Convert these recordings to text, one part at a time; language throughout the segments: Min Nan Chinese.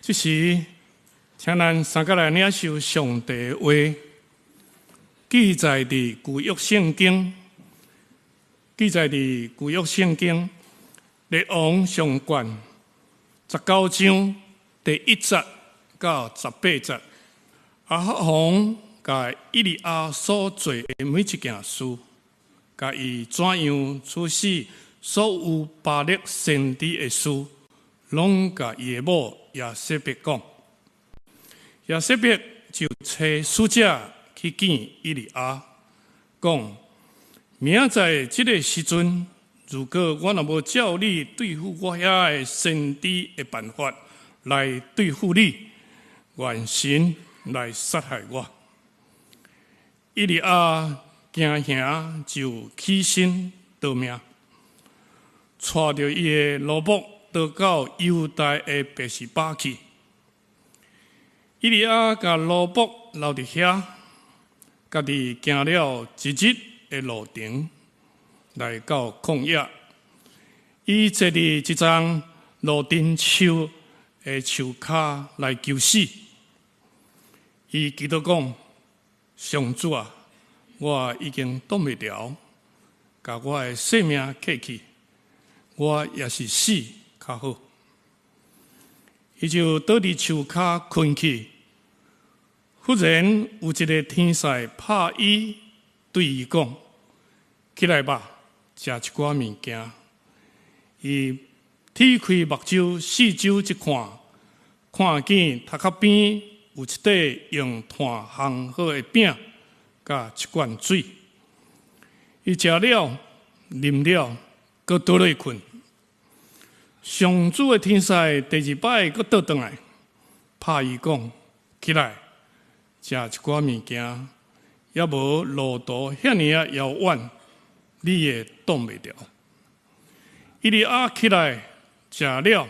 這時，請咱三個來領受上帝的話，記載佇舊約聖經，記載佇舊約聖經列王上卷19章第1節到18節。亞哈王共以利亞所做的每一件事，共伊怎樣處死所有巴力先知的事，攏共伊的某耶洗別講。耶洗別就差使者去見以利亞，講：明仔載這个時陣，如果我若無照你對付我遐个先知的辦法來對付你，願神來殺害我。以利亞驚嚇就起身逃命，帶著伊的奴僕逃到猶大的別是巴去。以利亞共奴僕留佇遐，家己行了一日的路程，來到曠野。伊坐佇一叢路燈樹的樹跤來求死。伊祈禱講：上主啊，我已經擋袂牢，共我的性命擠去，我抑是死較好。伊就倒佇樹跤睏去。忽然有一个天使拍伊，對伊講：起來吧，食一寡物件。伊鐵開目睭，四周一看，看見頭殼邊有一塊用炭烘好的餅，佮一罐水。伊食了，啉了，閣倒落睏。上主的天使第二擺閣倒轉來，拍伊講：起來，食一寡物件，猶無路途遐爾仔遙遠，你會擋袂牢。以利亞起來，食了，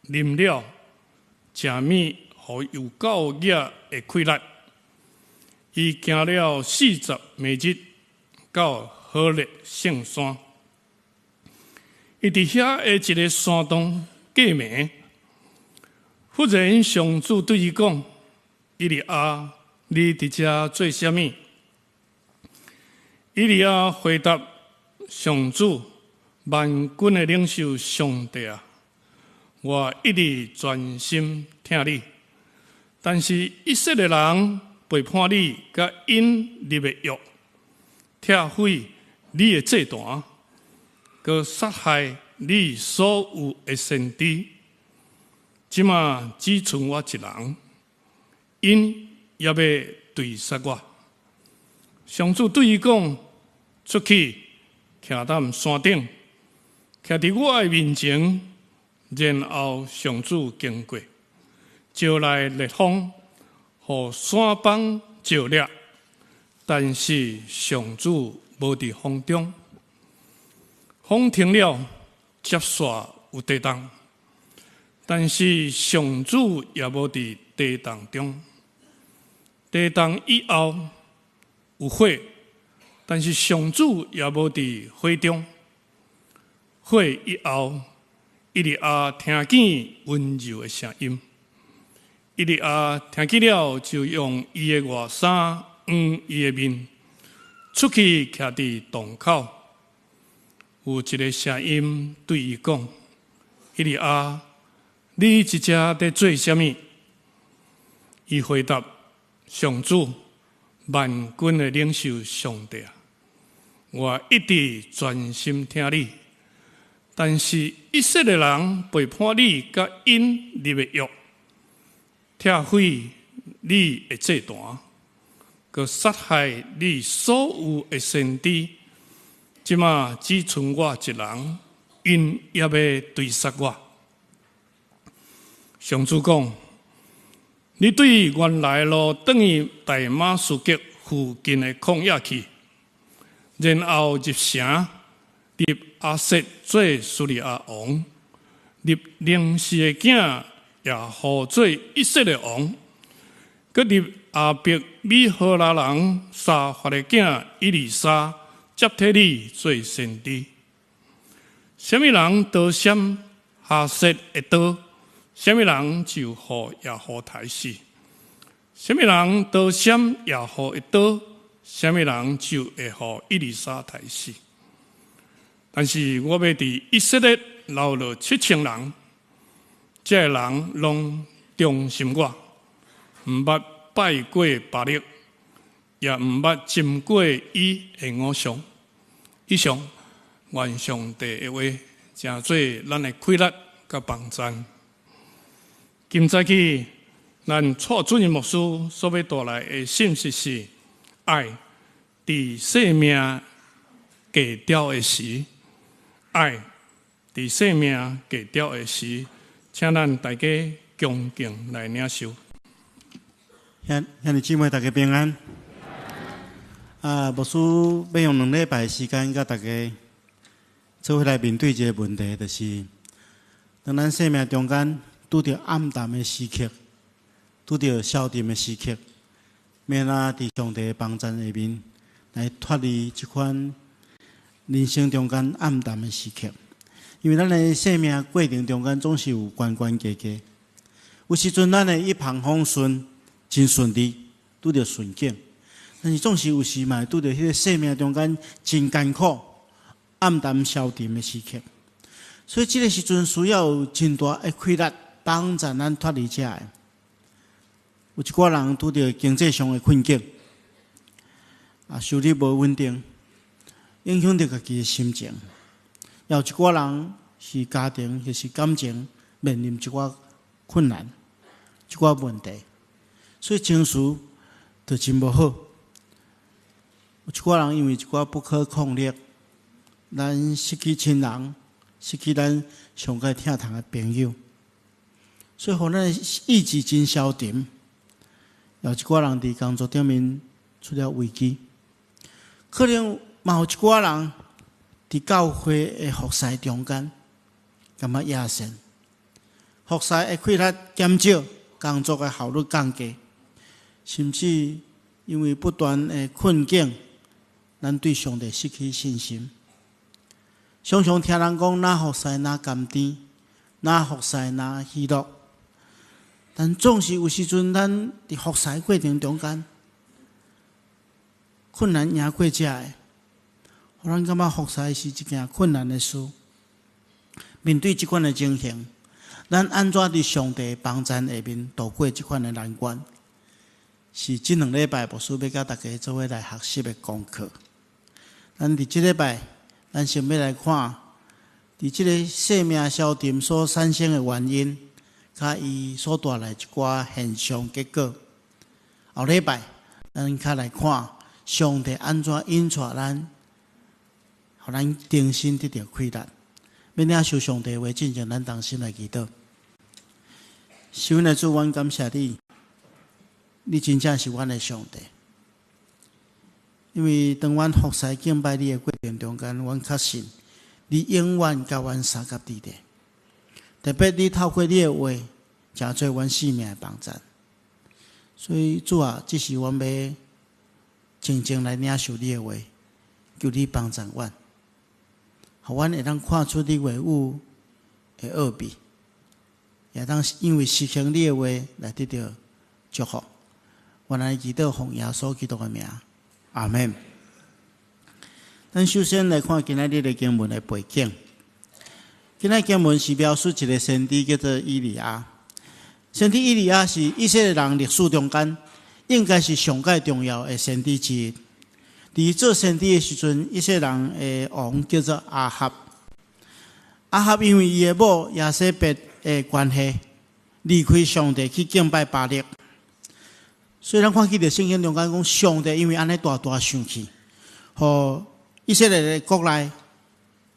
啉了，食物予伊有夠額的氣力。伊行了40暝日，到何烈聖山。伊佇遐的一个山洞過暝，忽然上主對伊講：以利亞，你佇遮做啥物？以利亞回答上主：萬軍的領袖上帝啊，我一直專心聽你，但是以色列人背叛你，佮𪜶立的約，拆毀你的祭壇，閣殺害你所有的先知。這馬只賰我一人，𪜶猶欲追殺我。上主對伊講：出去，徛佇山頂，徛佇我的面前，然後上主經過，招來烈風，予山崩石裂，但是上主無佇風中。風停了，接續有地動，但是上主也無佇地動中。地動以後有火，但是上主也無佇火中。火以後，以利亞聽見溫柔的聲音。以利亞聽見了，就用伊的外衫掩伊的面，出去徛佇洞口。有一个聲音對伊講：以利亞，你佇遮佇做啥物？伊回答：上主，萬軍的領袖上帝啊，我一直專心聽你，但是以色列人背叛你，佮𪜶立的約，拆毀你的祭壇，閣殺害你所有的先知。這馬只賰我一人，𪜶猶欲追殺我。上主講：你對原來路轉去大馬士革附近的曠野去，然後入城，立哈薛做敘利亞王，立寧示的囝耶戶做以色列王，閣立亞伯米何拉人沙法的囝以利沙接替你做先知。啥物人刀閃哈薛的刀，啥物人就予耶戶刣死；啥物人刀閃耶戶的刀，啥物人就會予以利沙刣死。但是我欲佇以色列留落7000人，這个人攏忠心我，毋捌拜過巴力，也毋捌斟過伊的偶像。以上，願上帝的話，成做咱的氣力佮幫贊。今早起，咱蔡主任牧師所欲帶來的信息是：愛佇生命低潮的時，愛佇生命低潮的時，請咱大家恭敬來領受。兄弟姊妹，大家平安。啊，牧師欲用2禮拜時間，佮大家做伙來面對一个問題，就是當咱生命中間拄著暗淡的時刻，拄著消沉的時刻，欲按怎佇上帝的幫贊下面來脫離這款人生中間暗淡的時刻。因為咱的生命過程中間總是有關關低低，有時陣咱會一帆風順，真順利，拄著順境。但是總是有時嘛會拄著彼个生命中間真艱苦、暗淡消沉的時刻，所以這个時陣需要有真大的氣力幫助咱脫離這个。有一寡人拄著經濟上的困境，啊，收入無穩定，影響著家己的心情。也有一寡人是家庭或是感情面臨一寡困難、一寡問題，所以情緒就真無好。有一寡人因為一寡不可抗力，咱失去親人，失去咱上蓋疼痛的朋友，所以予咱的意志真消沉。有一寡人佇工作頂面出了危機，可能嘛有一寡人佇教會的服侍中間感覺壓線，服侍的氣力減少，工作的效率降低，甚至因為不斷的困境，咱對上帝失去信心。常常聽人講，若服侍若甘甜，若服侍若喜樂。但總是有時陣，咱佇服侍過程中間，困難贏過這个，予咱感覺服侍是一件困難的事。面對這款的情形，咱按怎佇上帝幫贊下面度過這款的難關？是這2禮拜牧師欲佮大家做伙來學習的功課。咱佇這禮拜，咱先欲來看，佇這个生命消沉所產生的原因，佮伊所帶來一寡現象結果。後禮拜，咱較來看上帝按怎引帶咱，予咱重新得著氣力。欲領受上帝話進前，咱同心來祈禱。是阮的主，阮感謝你，你真正是阮的上帝。因為當阮服侍敬拜你的過程中間，阮確信你永遠佮阮相佮佇咧。特別你透過你的話，成做阮生命的幫贊。所以主啊，這時阮欲靜靜來領受你的話，求你幫贊阮，予阮會當看出你話語的奧秘，也當因為實行你的話來得著祝福。阮來祈禱奉耶穌基督的名，阿門。咱首先來看今仔日的經文的背景。今仔經文是描述一个先知叫做以利亞。先知以利亞是以色列人歷史中間應該是上蓋重要的先知之一。佇做先知的時陣，以色列人的王叫做亞哈。亞哈因為伊的某耶洗別的關係，離開上帝去敬拜巴力。所以咱看見佇聖經中間講，上帝因為按呢大大生氣，予以色列的國內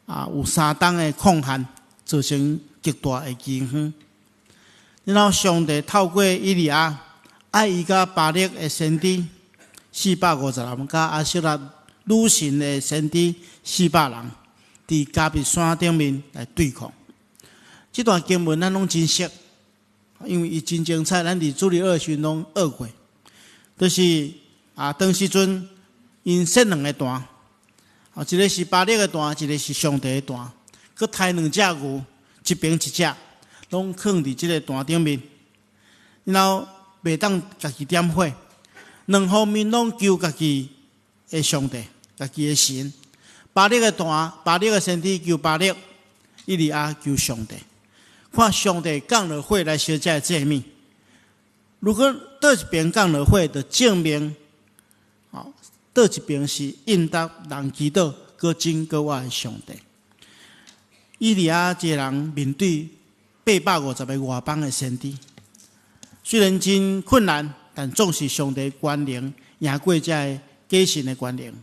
啊有3冬的曠旱，造成極大的饑荒。然後上帝透過以利亞，愛伊佮巴力的先知450人，佮亞舍拉女神的先知400人，佇迦密山頂面來對抗。這段經文咱攏真熟，因為伊真精彩，咱佇主日學時攏學過。就是啊，當時陣𪜶設兩个壇，啊，一个是巴力的壇，一个是上帝的壇，閣刣兩隻牛，一邊一隻。攏囥佇這个壇頂面，然後袂當家己點火。兩方面攏求家己的上帝，家己的神。巴力的壇，巴力的先知求巴力，以利亞求上帝。看上帝降落火來燒這个祭物。如果佗一邊降落火，就證明，哦，佗一邊是應答人祈禱、閣真閣活的上帝。以利亞這个人面對850個外邦的先知，雖然真困難，但總是上帝權能贏過這个假神的權能。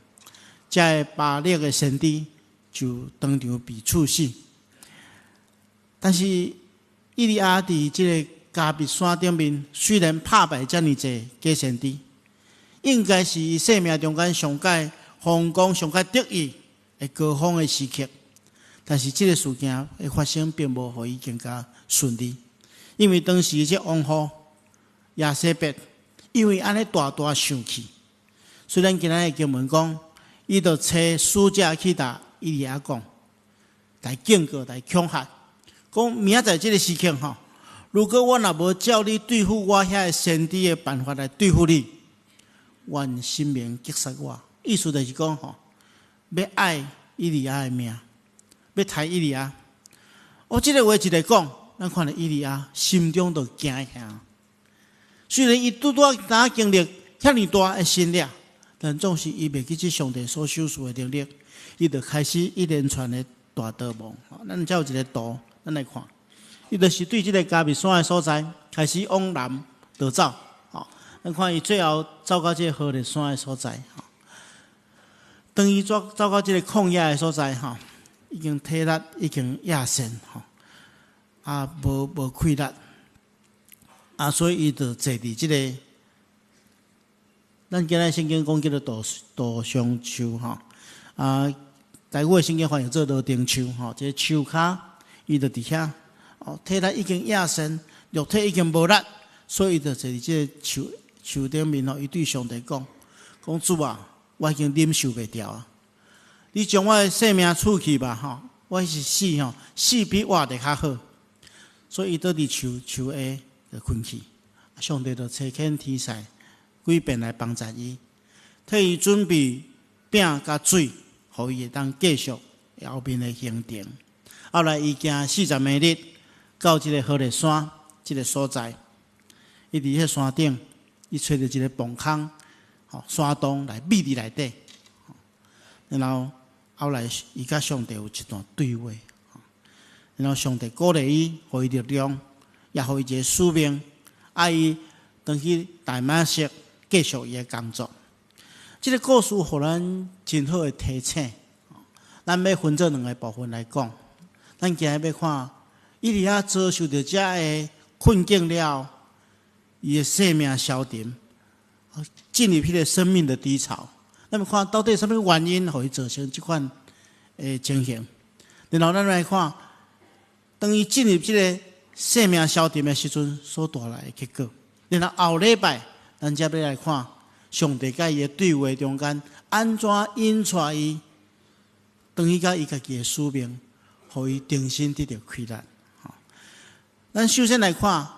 這个巴力的先知就當場被處死。但是以利亞佇這个迦密山頂面，雖然拍敗遮爾濟假先知，應該是伊生命中間上蓋風光、上蓋得意的高峰的時刻。但是這个事件的發生，並無予伊更加順利，因為當時這王后耶洗別，因為按呢大大生氣，雖然今仔日經文講，伊就差使者去共以利亞講，來警告、來恐嚇，講明仔載這个時刻吼，如果我若無照你對付我遐个先知的辦法來對付你，願神明擊殺我。意思就是講吼，欲愛以利亞的命，欲刣以利亞。我這个話一个講，咱看著以利亞心中就驚嚇。雖然伊拄拄仔經歷遐爾大的神力，但總是伊袂記這上帝所賞賜的能力，伊就開始一連串的大逃亡。咱遮有一个圖，咱來看，伊就是對這个迦密山的所在開始往南逃走。咱看伊最後走到這个何烈山的所在。當伊走走到這个曠野的所在，吼，已經體力已經壓線，吼，啊，無氣力，啊，所以伊就坐佇這个，咱今仔聖經講叫做杜杜松樹，吼，啊，台語的聖經翻譯做羅丁樹，吼，這个樹跤，伊就佇遐，哦，體力已經壓線，肉體已經無力，所以伊就坐佇這个樹樹頂面，吼，伊對上帝講，講主啊，我已經忍受袂牢啊！你將我的性命取去吧，吼！我是死吼，死比活得較好。所以伊倒佇樹樹下就睏去。上帝就差遣天使幾遍來幫助伊，替伊準備餅佮水，予伊會當繼續後面的行程。後來伊行40暝日到這个何烈山這个所在，伊佇彼山頂，伊揣著一个墓空。山洞來覕佇內底，然後後來伊佮上帝有一段對話，然後上帝鼓勵伊，予伊力量，也予伊一个使命，愛伊轉去大馬色繼續伊的工作。這个故事予咱真好的提醒。咱欲分做兩个部分來講，咱今日欲看以利亞遭受著這个困境了，伊的生命消沉。進入彼个生命的低潮，咱欲看到底啥物原因，予伊造成這款的情形。然後咱來看，當伊進入這个生命消沉的時陣，所帶來的結果。然後後禮拜，咱才欲來看上帝佮伊的對話中間，按怎引帶伊，轉去到伊家己的使命，予伊重新得著氣力。咱首先來看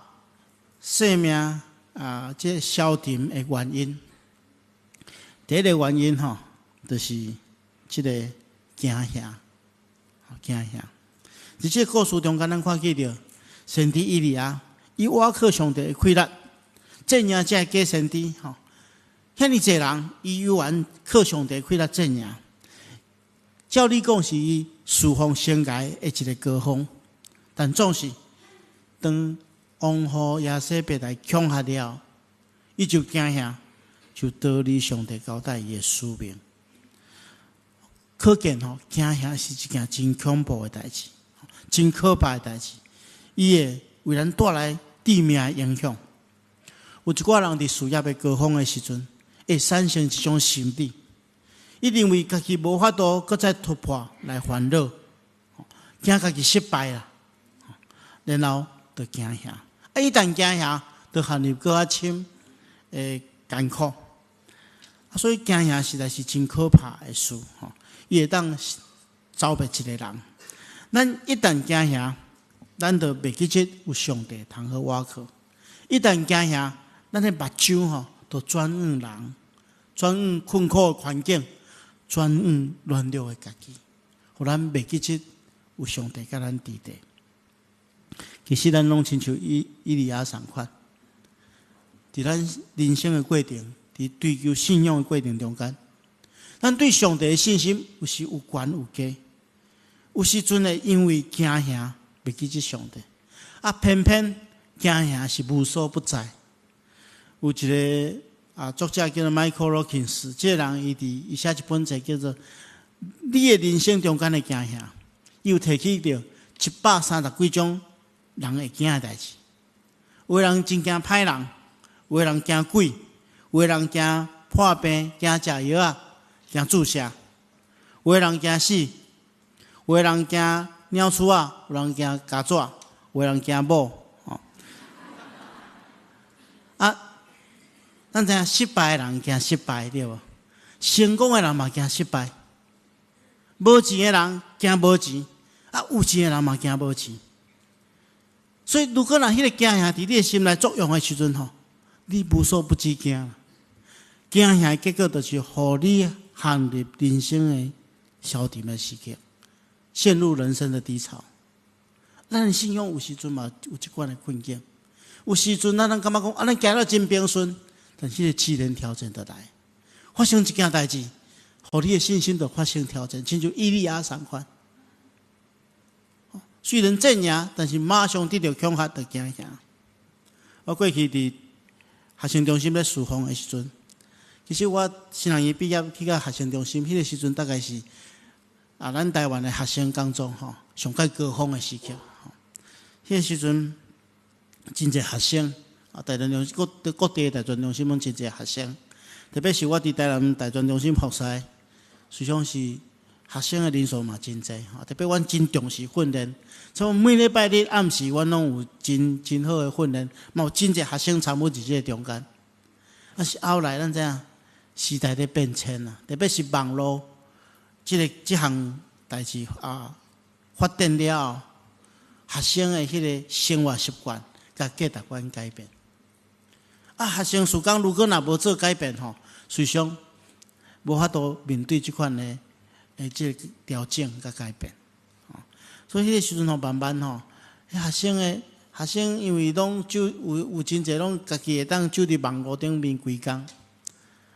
生命啊，這消沉的原因。第一个原因吼，就是這个驚嚇，驚嚇。佇這个故事中間，咱看見著先知以利亞，伊倚靠上帝的氣力，戰贏這个假先知吼。遐爾濟人，伊猶原靠上帝氣力戰贏。照理講是伊侍奉生涯的一個高峰，但總是當王后耶洗別來恐嚇了，伊就驚嚇，就逃離上帝交代伊的使命。可見吼，驚嚇是一件真恐怖的代誌，真可怕的代誌。伊會為咱帶來致命的影響。有一寡人佇事業的高峰的時陣，會產生一種心理，伊認為家己無法度閣再突破來煩惱，驚家己失敗啦，然後就驚嚇。啊，一旦驚嚇，就陷入閣較深的艱苦。所以驚嚇實在是真可怕的事吼，伊會當走滅一個人。咱一旦驚嚇，咱就袂記得有上帝通好倚靠。一旦驚嚇，咱的目睭吼，就轉向人，轉向困苦的環境，轉向軟弱的家己，予咱袂記得有上帝佮咱佇咧。其實咱攏親像以利亞仝款，佇咱人生的過程，佇追求信仰的過程中間，咱對上帝的信心有時有懸有低，有時陣會因為驚嚇袂記得上帝，啊，偏偏驚嚇是無所不在。有一个作者叫做 Michael Robbins，這个人伊佇伊寫一本冊叫做《你的人生中間的驚嚇》，伊有提起著130幾種人會驚的代誌。有的人真驚歹人，有的人驚鬼，有的人驚破病、驚食藥仔、驚注射，有的人驚死，有的人驚鳥鼠仔，有人驚虼蚻，有的人驚某。啊，咱知影失敗的人驚失敗，對無？成功的人嘛驚失敗。無錢的人驚無錢，啊，有錢的人嘛驚無錢。所以，如果若彼个驚嚇佇你的心內作用的時陣吼，你無所不知驚。驚嚇的結果就是予你陷入人生的消沉的時刻，陷入人生的低潮。咱的信仰有時陣嘛有這款的困境，有時陣咱攏感覺講啊，咱行得真平順，但是自然挑戰就來，發生一件代誌，予你的信心就發生挑戰，親像以利亞仝款。雖然戰贏，但是馬上得著恐嚇，就驚嚇。我過去佇學生中心咧侍奉的時陣，其實我神學院畢業去到學生中心，彼个時陣大概是咱台灣的學生工作吼上蓋高峰的時刻。彼个時陣真濟學生啊，大專中心各各地的大專中心攏真濟學生，特別是我佇台南大專中心服侍，實際上是學生的人數嘛真濟，特別阮真重視訓練，所以每禮拜日暗時，阮攏有真真好的訓練，嘛有真濟學生參與佇這个中間。啊是後來咱知影時代咧變遷啊，特別是網路這个這項代誌啊發展了後，學生的彼个生活習慣佮價值觀改變。啊，學生事工如果若無做改變吼，實際上無法度面對這款的這个調整佮改變。所以彼个時陣吼，慢慢吼，學生的學生因為攏就有有真濟攏家己會當就佇網路頂面規工，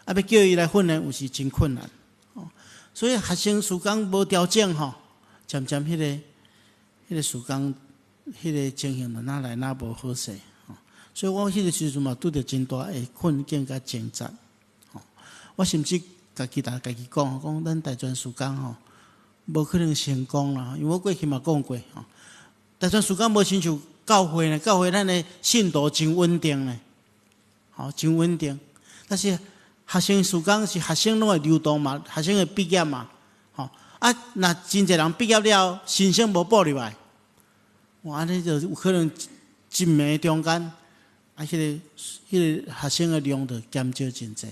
啊，欲叫伊來訓練有時真困難。所以學生事工無調整吼，漸漸彼个事工，彼个情形就愈來愈無好勢。所以我彼个時陣嘛拄著真大的困境佮掙扎。我甚至家己共家己講，講咱大專事工吼，無可能成功啦，因為我過去嘛講過吼，大專事工無親像教會呢，教會咱的信徒真穩定呢，吼，真穩定。但是學生事工是學生攏會流動嘛，學生會畢業嘛，吼啊，若真濟人畢業了，新生無補入來，哇，按呢就有可能一暝中間，啊，彼个學生的量就減少真濟。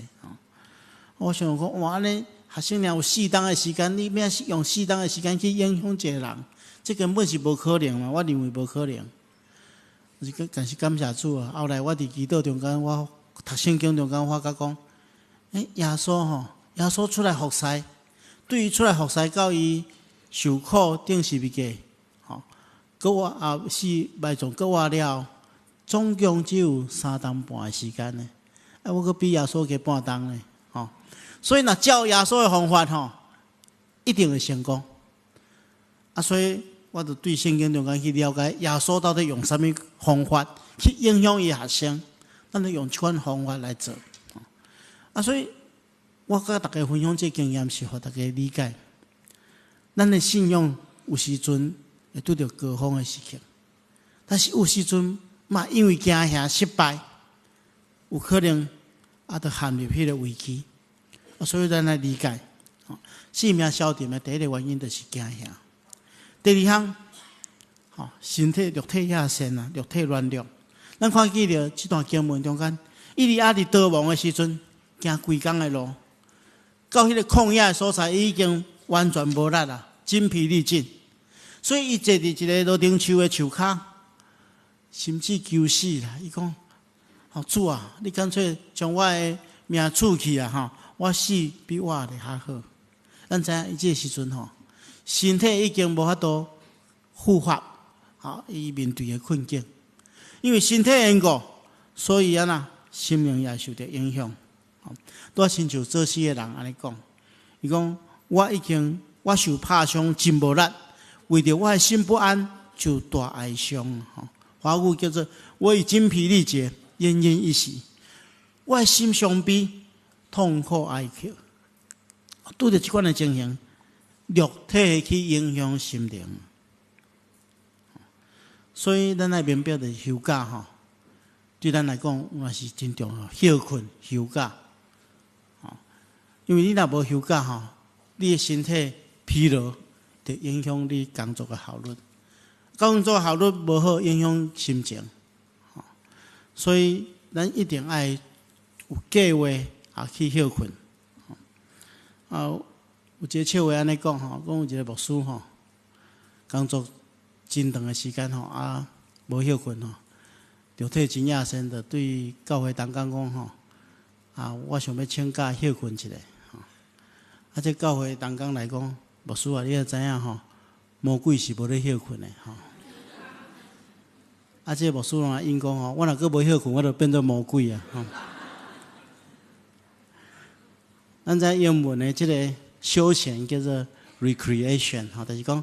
我想講，哇，按呢學生爾有4冬的時間，你欲用四冬的時間去影響一個人，這根本是無可能嘛！我認為無可能。是但是感謝主啊！後來我佇祈禱中間，我讀聖經中間，發覺講，欸，耶穌吼，耶穌出來服侍，對伊出來服侍到伊受苦釘十字架，吼，閣活啊死埋葬閣活了，總共只有3冬半的時間呢。啊，我閣比耶穌加半冬呢，吼。所以若照耶穌的方法吼，一定會成功。啊，所以我就對聖經中間去了解耶穌到底用啥物方法去影響伊學生，咱就用這款方法來做。啊，所以我佮大家分享這個經驗，是予大家理解，咱的信仰有時陣會拄著高峰的時刻，但是有時陣嘛，因為驚嚇失敗，有可能啊，就陷入彼个危機。啊，所以咱來理解，性命消沉的第一个原因就是驚嚇。第二項，吼，身體肉體野性啊，肉體軟弱。咱看見著這段經文中間，以利亞佇逃亡的時陣，行規工的路，到彼个曠野的所在，已經完全無力啦，精疲力盡。所以伊坐佇一个羅丁樹的樹跤，甚至求死啦！伊講：哦，主啊，你乾脆將我的命取去啊！吼，我死比活的較好。咱知影伊這个時陣吼，身體已經無法度負荷，吼，伊面對的困境，因為身體緣故，所以按怎心靈也受著影響。拄仔親像做死的人按呢講，伊講我已經我受拍傷真無力，為著我的心不安就大哀傷。吼，華語叫做我已精疲力竭，奄奄一息，我的心傷悲，痛苦哀哭。拄著這款的情形，肉體去影響心靈，所以咱愛明白著休假吼，對咱來講嘛是真重要。歇睏休假，因為你若無休假吼，你的身體疲勞，就影響你工作的效率，工作效率無好，影響心情。所以咱一定愛有計劃啊去歇睏。啊，有一個笑話按呢講吼，講有一個牧師吼，工作真長的時間吼，啊，無歇睏吼，就提真正先就對教會同工講吼，啊，我想欲請假歇睏一下，吼，啊，這教會同工來講，牧師啊，你也知影吼，魔鬼是無咧歇睏的吼，啊，這個牧師攏來應講吼，我若閣無歇睏，我就變做魔鬼啊，吼。咱知英文的這個休閒叫做 recreation，吼，就是講，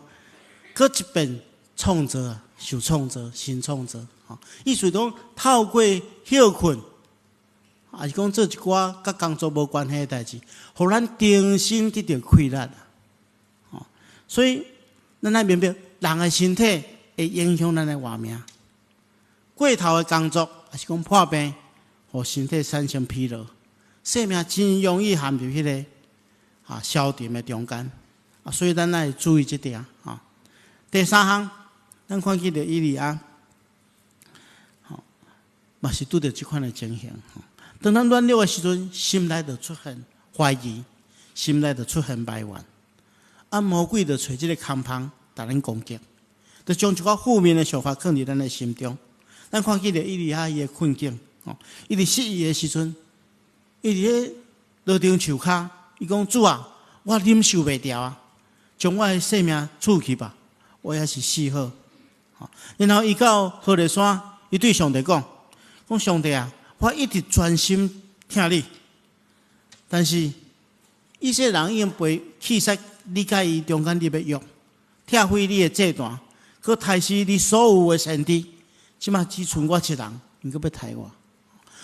閣一遍創造、受創造、新創造，吼。意思講透過歇睏，抑是講做一寡佮工作無關係的代誌，予咱重新得著氣力，吼。所以咱愛明白，人的身體會影響咱的活命。過頭的工作，抑是講破病，予身體產生疲勞。生命真容易陷入彼個消沉的中間，啊，所以咱愛注意這點啊。第三項，咱看見著以利亞，吼，嘛是拄著這款的情形。當咱軟弱的時陣，心內就出現懷疑，心內就出現埋怨，啊，魔鬼就揣這个空縫，共咱攻擊，就將一寡負面的想法囥佇咱的心中。咱看見著以利亞伊的困境，吼，伊佇失意的時陣。伊佇咧羅丁樹跤，伊講主啊，我忍受袂牢啊，將我的性命取去吧，我猶是死好。然後伊到何烈山，伊對上帝講：講上帝啊，我一直專心疼你，但是以色列人已經背棄殺你佮伊中間立的約，拆毀你的祭壇，閣刣死你所有的先知，這馬只賰我一人，𪜶閣欲刣我。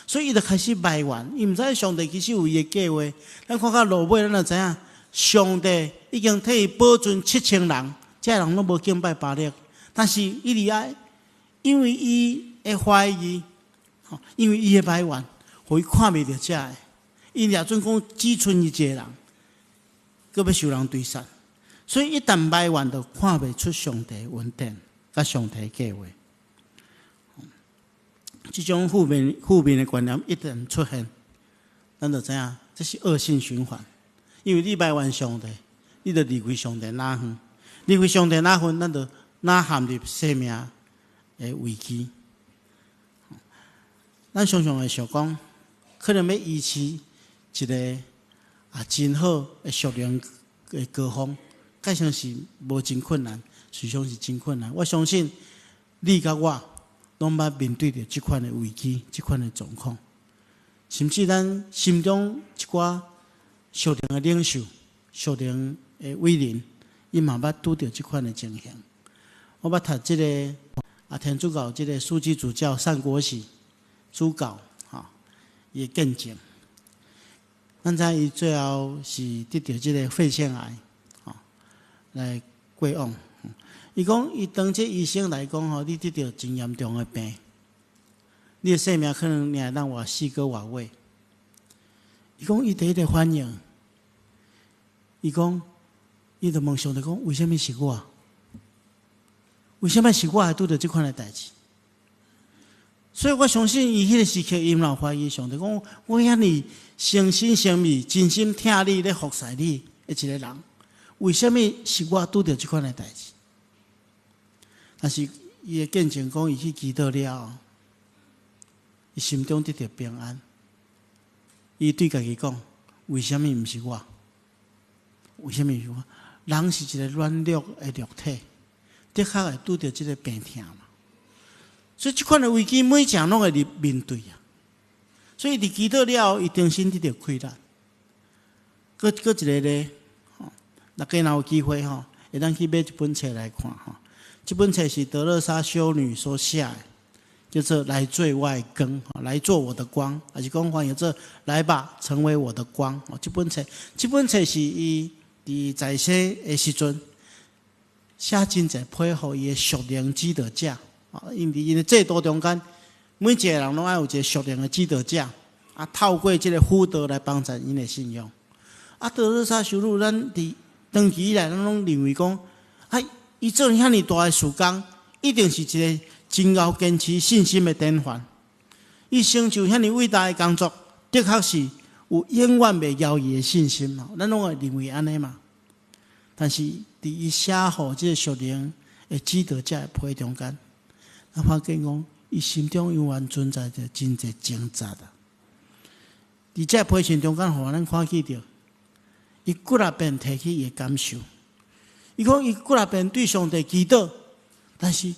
所以伊就開始埋怨，伊毋知上帝其實有伊的計劃。咱看到落尾，咱就知影，上帝已經替伊保存7000人，這人攏無敬拜巴力。但是以利亞因為伊的懷疑，因為伊的埋怨，予伊看袂著這个。伊掠準講只賰伊一個人，閣欲受人追殺。所以一旦埋怨，就看袂出上帝恩典，佮上帝計劃。這種負面的觀念一旦出現，咱就知影這是惡性循環。因為你埋怨上帝，你就離開上帝愈遠，離開上帝愈遠，咱就愈陷入生命的危機。咱常常會想講，可能欲維持一個真好的屬靈的高峰，蓋像是無真困難，實際上是真困難。我相信你佮我攏捌面對著這款的危機，這款的狀況，甚至咱心中一寡屬靈的領袖、屬靈的偉人，伊嘛捌拄著這款的情形。我捌讀這个天主教這個樞機主教單國璽主教，吼，伊的見證。咱知伊最後是得著這个肺腺癌，吼，來過往。伊講，伊當這醫生來講吼，你得著真嚴重的病，你的生命可能爾會當活4個外月。伊講，伊第一個反應，伊講，伊就問上帝講，為啥物是我？為啥物是我會拄著這款的代誌？所以我相信伊彼个時刻，伊嘛有懷疑上帝講，我遐爾誠心誠意、真心疼你、咧服侍你的一個人，為啥物是我拄著這款的代誌？但是伊的見證講，伊去祈禱了後，伊心中得著平安。伊對家己講：為啥物毋是我？為啥物是我？人是一個軟弱的肉體，的確會拄著這個病痛嘛。所以這款的危機，每一人攏會佇面對啊。所以佇祈禱了後，伊重新得著氣力。閣閣一個咧，吼，大家若有機會吼，會當去買這本冊來看吼。這本冊是德肋撒修女所寫的，叫做《來做我的光》，來做我的光，還是講翻譯做《來吧，成為我的光》。這本冊，這本冊是伊佇在世的時陣寫真濟批予伊的屬靈指導者。因為𪜶的制度中間，每一個人攏愛有一個屬靈的指導者，啊，透過這個輔導來幫助𪜶的信仰。啊，德肋撒修女，咱佇長期以來，咱攏認為講，啊，伊做遐爾大的事工，一定是一個真𠢕堅持信心的典範。伊成就遐爾偉大的工作，的確是有永遠袂搖移的信心嘛。咱攏會認為按呢嘛。但是，佇伊寫予這個屬靈的指導者的批中間，咱發現講，伊心中猶原存在著真濟掙扎啊。佇這批信中間，予咱看見著，伊幾若遍提起伊的感受。伊講伊幾若遍對上帝祈禱，但是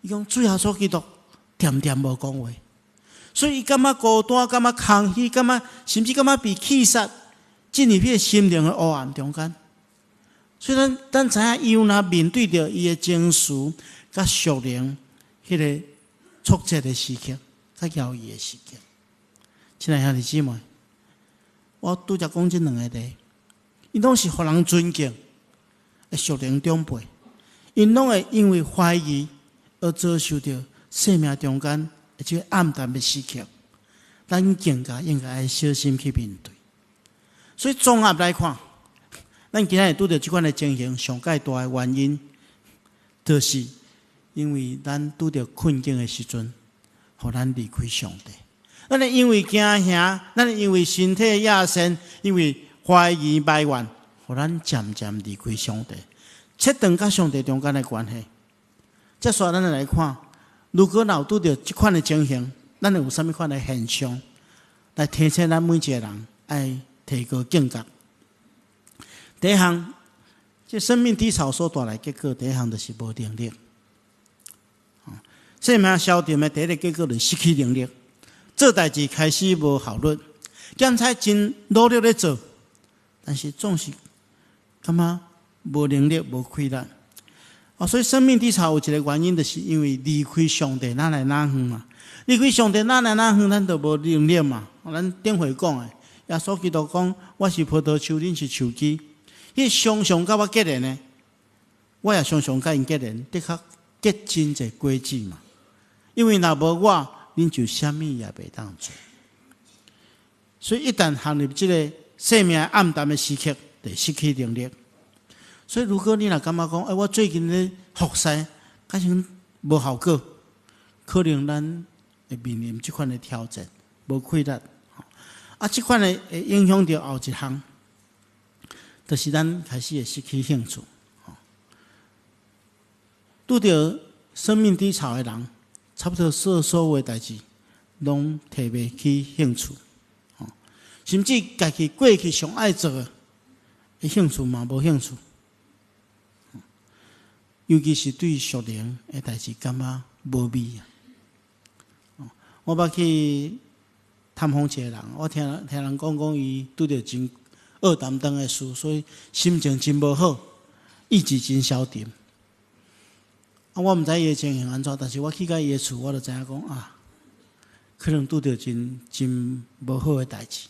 伊講主耶穌基督恬恬無講話，所以伊感覺孤單，感覺空虛，感覺甚至感覺被棄殺，進入彼個心靈的黑暗中間。所以咱咱知影，伊有若面對著伊的情緒佮屬靈彼個挫折的時刻，佮搖移的時刻。親愛兄弟姊妹，我拄才講這兩個例，𪜶攏是予人尊敬的屬靈長輩，𪜶攏會因為懷疑而遭受著生命中間的這個暗淡的時刻，咱更加應該愛小心去面對。所以綜合來看，咱今仔日拄著這款的情形，上蓋大的原因，就是因為咱拄著困境的時陣，予咱離開上帝。咱會因為驚嚇，咱會因為身體野身，因為懷疑埋怨，予咱漸漸離開上帝，切斷佮上帝中間的關係。接續咱來看，如果若有拄著這款的情形，咱會有啥物款的現象，來提醒咱每一個人愛提高警覺。第一項，這生命低潮所帶來結果，第一項就是無能力。生命消沉的第一個結果就是失去能力，做代誌開始無效率，檢查真努力咧做，但是總是感覺無能力、無氣力。哦，所以生命低潮有一個原因，就是因為離開上帝，哪來哪遠嘛？離開上帝，哪來哪遠，咱就無能力嘛。咱頂回講的，耶穌基督講：我是葡萄樹，恁是樹枝。彼常常佮我結連的，我也常常佮𪜶結連，的確結真濟果子嘛。因為若無我，恁就啥物也袂當做。所以一旦陷入這個生命暗淡的時刻，就失去能力。所以如果你若感覺講，欸，我最近咧服侍，敢像無效果，可能咱會面臨這款的挑戰，無氣力。啊，這款的會影響著後一項，就是咱開始會失去興趣。拄著生命低潮的人，差不多所所有的代誌，攏提袂起興趣，甚至家己過去上愛做的，興趣嘛無興趣。尤其是對屬靈的代誌，感覺無味啊！我捌去探訪一個人，我聽聽人講講，伊拄著真惡擔當的事，所以心情真無好，意志真消沉。啊，我毋知伊的情形按怎，但是我去到伊的厝，我就知影講啊，可能拄著真真無好的代誌，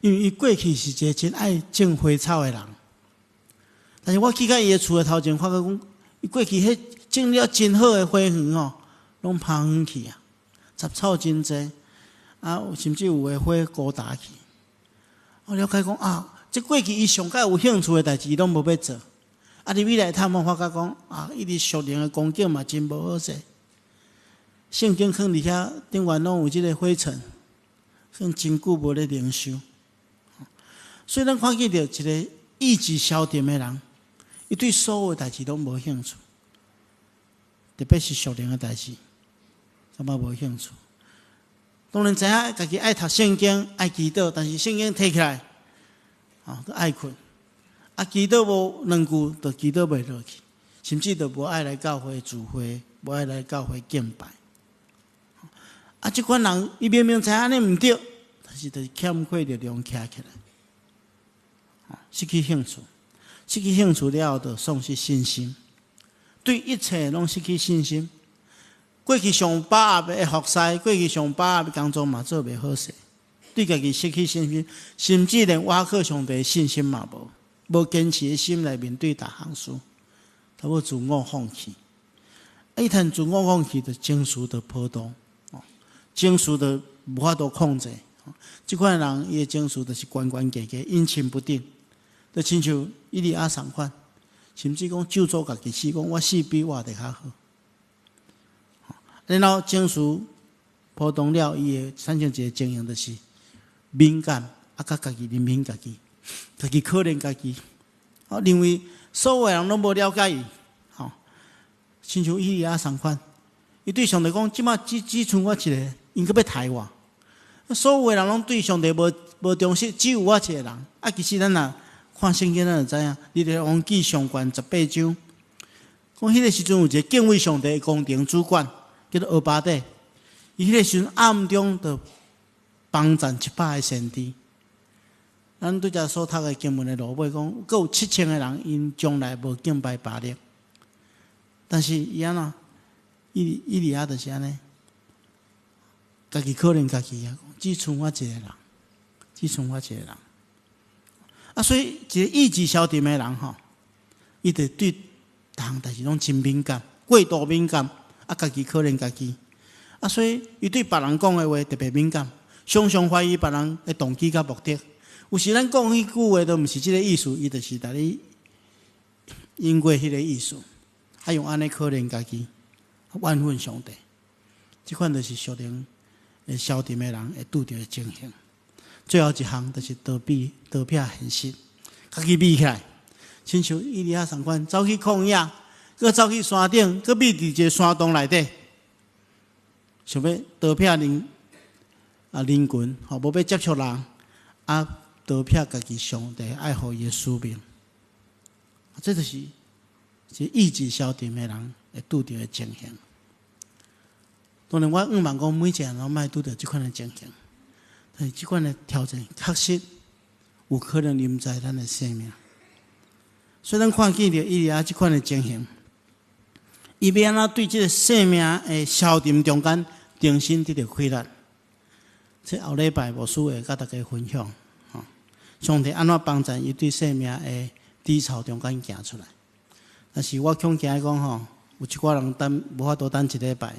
因為伊過去是一個真愛種花草的人，但是我去到伊的厝的頭前，發覺講，伊過去彼種了真好的花園吼，攏拋荒去啊，雜草真濟，啊，甚至有的花枯焦去。我了解講啊，這過去伊上蓋有興趣的代誌，伊攏無欲做。啊，入去來探訪，發覺講啊，伊佇屬靈的光景嘛真無好勢。聖經囥佇遐，頂懸攏有這個灰塵，算真久無咧靈修。所以咱看見著一個意志消沉的人，伊對所有代誌攏無興趣。特別是屬靈的代誌，感覺無興趣。當然知影家己愛讀聖經、愛祈禱，但是聖經提起來，啊，閣愛睏。啊，祈禱無兩句，就祈禱袂落去，甚至就無愛來教會聚會，無愛來教會敬拜。啊，這款人伊明明知影按呢毋對，但是就是欠缺力量徛起來，失去興趣，失去興趣了後，就喪失信心，對一切攏失去信心。過去上把握的服侍，過去上把握的工作嘛做袂好勢，對家己失去信心，甚至連倚靠上帝的信心嘛無，無堅持的心來面對逐項事，差不多自我放棄。一旦自我放棄，就情緒就波動，情緒就無法度控制。這款人伊的情緒就是懸懸低低，陰晴不定，就親像以利亞仝款，甚至講咒詛家己死，講我死比活得較好。然後情緒波動了，伊會產生一個情形，就是敏感，啊，佮家己憐憫家己，家己可憐家己，哦，認為所有人攏無了解伊，吼，親像以利亞仝款，伊對上帝講：這馬只剩我一个，𪜶閣欲刣我。所有的人攏對上帝無忠實，只有我一個人。啊，其實咱若看聖經，咱就知影，歷代王記上卷18章，講彼個時陣有一個敬畏上帝的宮廷主管，叫做俄巴底。伊彼個時陣暗中就幫贊700個先知。咱拄才所讀的經文的落尾講，閣有7000個人，𪜶從來無敬拜巴力。但是伊按怎？以利亞就是按呢，家己可憐家己啊，只剩我一個人，只剩我一個人。啊，所以一個意志消沉的人吼，伊就對逐項代誌攏真敏感，過度敏感，啊，家己可憐家己。啊，所以伊對別人講的話特別敏感，常常懷疑別人的動機佮目的。有時咱講彼句話都毋是這个意思，伊就是共你引過彼个意思，啊，用按呢可憐家己，怨恨上帝。這款就是屬靈會消沉的人會拄著的情形。最後一項就是逃避、逃避現實，家己避起來，親像以利亞仝款，走去曠野，閣走去山頂，閣避佇一个山洞內底，想欲逃避人群，吼，無欲接觸人，啊，逃避家己上帝愛予伊的使命。這就是一個意志消沉的人會拄著的情形。當然，我向望講每一個人攏莫拄著這款的情形，但是這款的挑戰確實有可能臨在咱的生命。所以咱看見著以利亞這款的情形，伊欲按怎對這个生命的消沉中間重新得著氣力？這後禮拜牧師會佮大家分享，吼，上帝按怎幫助伊對生命的低潮中間行出來。但是我恐驚講吼，有一寡人等無法度等一禮拜，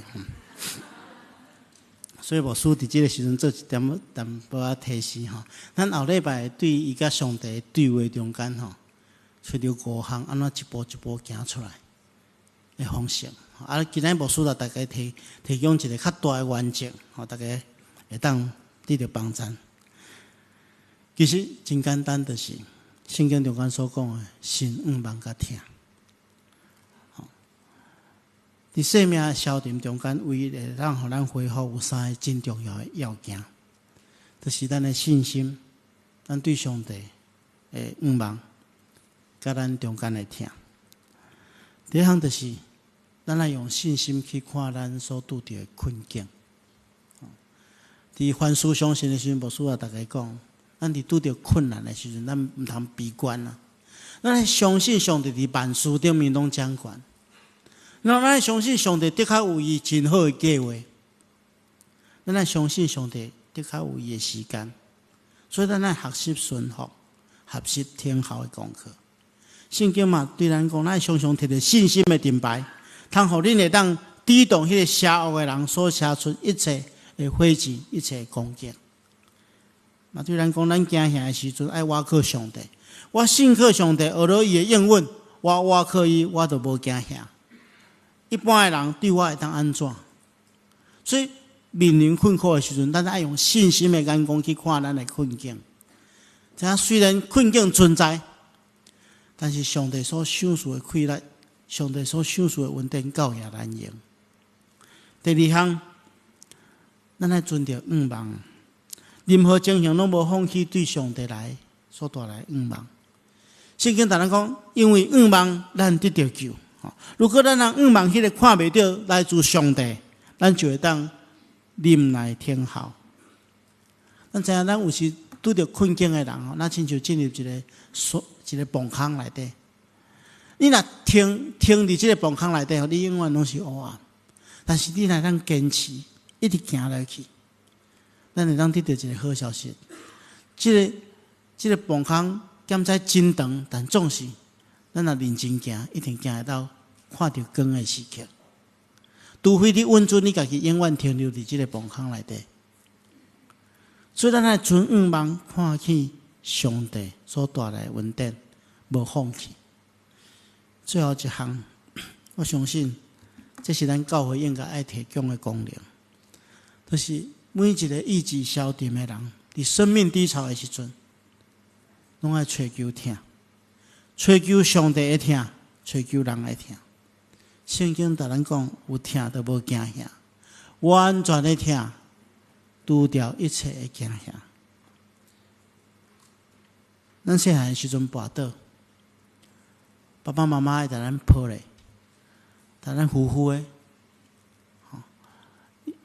所以牧師佇這个時陣做一點淡薄仔提示吼。咱後禮拜對伊佮上帝對話中間吼，揣著五項按怎一步一步行出來的方式。啊，今仔牧師來大家提供一个較大的原則，吼，大家會當得著幫助。其實真簡單，就是聖經中間所講的信仰望佮疼。佇生命消沉中間，唯一會當予咱恢復有三个真重要的要件，就是咱的信心，咱對上帝的向望，佮咱中間的疼。第一項就是，咱愛用信心去看咱所拄著的困境。佇凡事相信的時陣，牧師也逐家講，咱佇拄著困難的時陣，咱毋通悲觀啊！咱愛相信上帝佇萬事頂面攏掌權。咱愛相信上帝的確有伊真好的計畫。咱愛相信上帝的確有伊的時間，所以咱愛學習順服，學習聽候的功課。聖經嘛對咱講，咱愛常常提著信心的盾牌，通予恁會當抵擋彼个邪惡的人所射出一切的火箭、一切的攻擊。嘛對咱講，咱驚嚇的時陣愛倚靠上帝。我信靠上帝，學著伊的應允，我倚靠伊，我就無驚嚇。一般的人對我會當按怎？所以面臨困苦的時陣，咱愛用信心的眼光去看咱的困境。知影雖然困境存在，但是上帝所賞賜的氣力上帝所賞賜的恩典夠額咱用。第二項，咱愛存著向望，任何情形攏無放棄對上帝來所帶來向望。聖經同咱講，因為向望，咱得著救。如果咱人向望彼個看袂著來自上帝，咱就會當忍耐等候。咱知影，咱有時拄著困境的人吼，咱親像進入一个所一个墓空內底。你若停停佇這个墓空內底吼，你永遠攏是黑暗。但是你若通堅持，一直行落去，咱會當得著一个好消息。這个墓空敢知真長，但總是咱若認真行，一定行會到看著光的時刻。除非你允准你家己永遠停留佇這个墓空內底。所以咱愛存向望，看見上帝所帶來的恩典，無放棄。最後一項，我相信這是咱教會應該愛提供的功能，就是每一個意志消沉的人，佇生命低潮的時陣，攏愛揣求疼，揣求上帝的疼，揣求人的疼。聖經共咱講，有疼就無驚嚇，完全的疼，除掉一切的驚嚇。咱細漢的時陣跋倒，爸爸媽媽會共咱抱咧，共咱扶扶的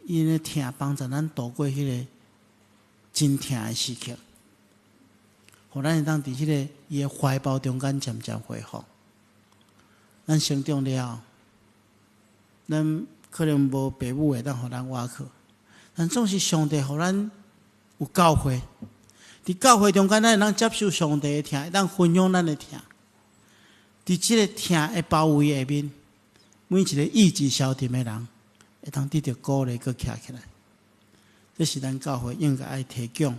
，𪜶的疼幫助咱度過彼個真疼的時刻，予咱會當佇彼個伊的懷抱中間漸漸恢復。咱成長了，咱可能無爸母會當予咱倚靠，但總是上帝予咱有教會，佇教會中間，咱會當接受上帝的疼，會當分享咱的疼。佇這个疼的包圍下面，每一個意志消沉的人，會當得著鼓勵，閣徛起來。這是咱教會應該愛提供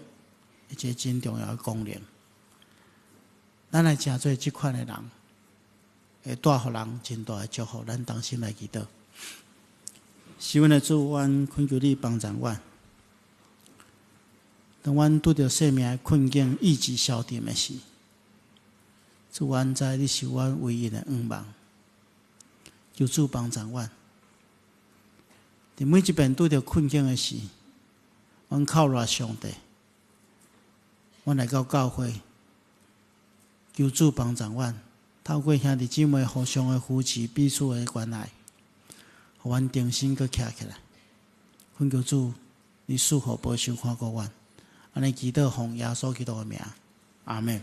一個真重要的功能。咱來成做這款的人，會帶予人真大的祝福。咱同心來祈禱。是阮的主，阮懇求你幫助阮。當阮拄著生命的困境、意志消沉的時，主，阮知你是阮唯一的向望。求主幫助阮。佇每一遍拄著困境的時，阮靠賴上帝，阮來到教會，求主幫助阮，透過兄弟姊妹互相的扶持、彼此的關愛，予阮重新閣徛起來。懇求主，你賜福保守看顧阮，按呢祈禱奉耶穌基督的名，阿門。